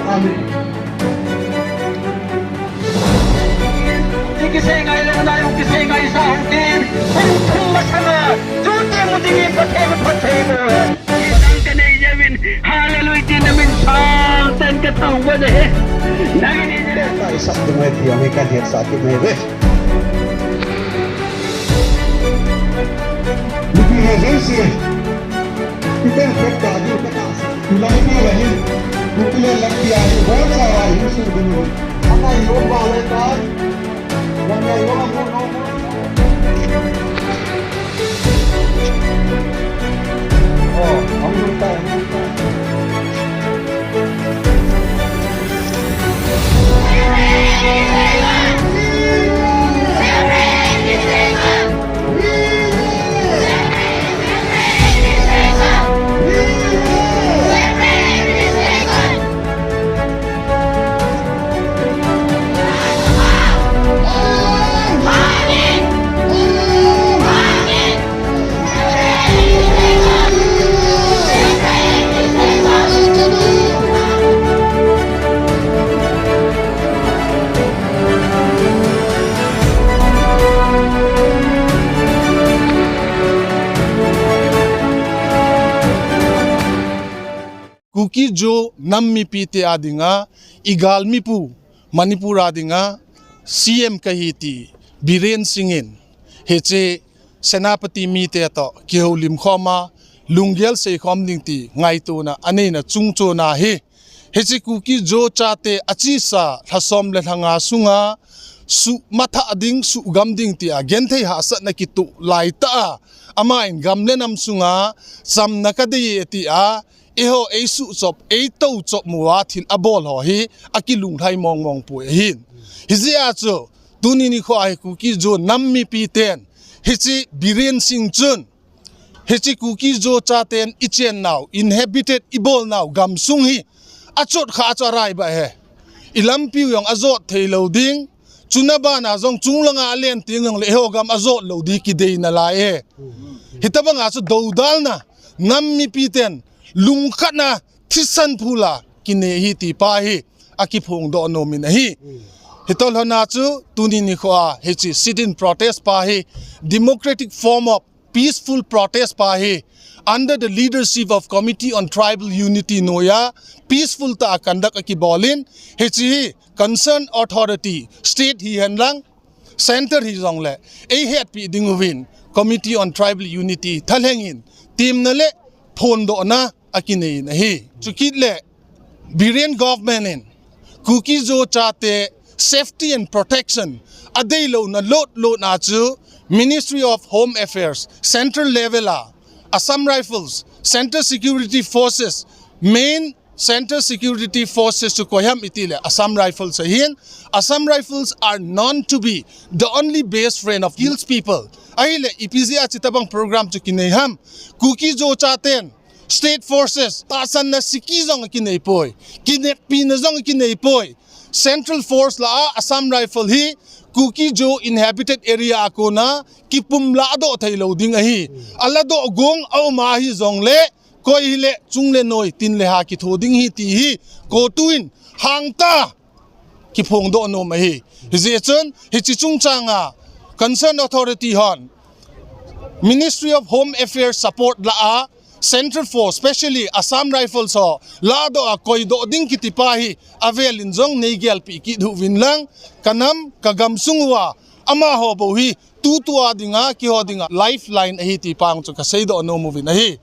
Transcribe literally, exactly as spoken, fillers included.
Amen. Kisei ngai lou na, kisei ngai sa hung tin, hung thum masanga, chu te mu ding in Pathen in phatthei boh hen. Sang ka nei jeh in, hallelujah tin na min sang ten ka tong ba de. Nang ni ne. Ka isap tu mai ti, mai ka het sa ti mai ve. Nipi he jeng si. Peter pet ta di ka ta. Tulai na lahi. Kuki le lampi ahi. Bol sa ahi. Su dinu. Ana yo ba le ta. Wan ya yo mo no. Oh, ang ta. Kuki-Zo nam mipite a dinga, i galmipu Manipur a dinga C M kahi ti Biren Singh in hiche Senapati mite toh kihoulim khom a, lunggel seikhom ding ti ngaitona aneina chungchon ahi. Hiche Kuki-Zo chate achesa lha som le lha nga sunga suhmathah ding, suhgam ding tia genthei hahsatna kitoh laitah a, aman gam le nam sunga chamna kadei e tia, eiho eisuhchop, eitou chop uva thil abol ho hi akilunglhai mong mong poi ahin. Hijeh a chu tuni nikho a hi Kuki-Zo nam mipiten hiche Biren Singh chun hiche Kuki-Zo chaten ichennau, inhabited ibolnau gamsung hi achot kha chu arai ba he. I lampiu jong ajot theilou ding, chuna bana jong chunglanga alen teng jongle eiho gam ajot lou ding kidei nalai e. Hitabanga chu doudalna, nam mipiten lungkhatna, thisan phula kinei ahi ti pa hi akiphongdoh nom in ahi. Hitoh lhona chu tuni nikho a hiche sit-in protest pa hi democratic form of peaceful protest pa hi under the leadership of Committee on Tribal Unity noiya peaceful tah a conduct akibol in, hiche hi concerned authority, state hihen lang, center hijongle eihetpi ding uvin Committee on Tribal Unity thalheng in temna le phondohna akinei in ahi. Chukit le Biren government in Kuki-Zo chate safety and protection adeilouna lot lot a chu Ministry of Home Affairs, central level a Assam Rifles, Central Security Forces, main Central Security Forces chu koi ham iti le Assam Rifles ahin. Assam Rifles are known to be the only best friend of Hills people. Ahile ipi jeh a chutabang program chu kinei ham? Kuki-Zo chaten State Forces, tahsanna siki jong akinei poi, kinepina jong akinei poi. Central Force lah a Assam Rifle hi Kuki-Zo inhabited area a kona kipum lahdoh theilou ding ahi. Alahdoh gong aum ahi jongle, koi hile chung le noi, tin le ha kitho ding ahi ti hi CoTU in hangtah a kiphongdoh nom ahi. Hijeh chun hiche chungchanga concerned authority hon Ministry of Home Affairs support lah a Central Force, specially Assam Rifles ho lahdoh a koidoh ding kiti pa hi avel in jong neigelpi kit uvin lang, kanam kagamsung uva amaho bou hi tutua dinga, keiho dinga lifeline ahi ti pa chu kaseidoh nom uvin ahi.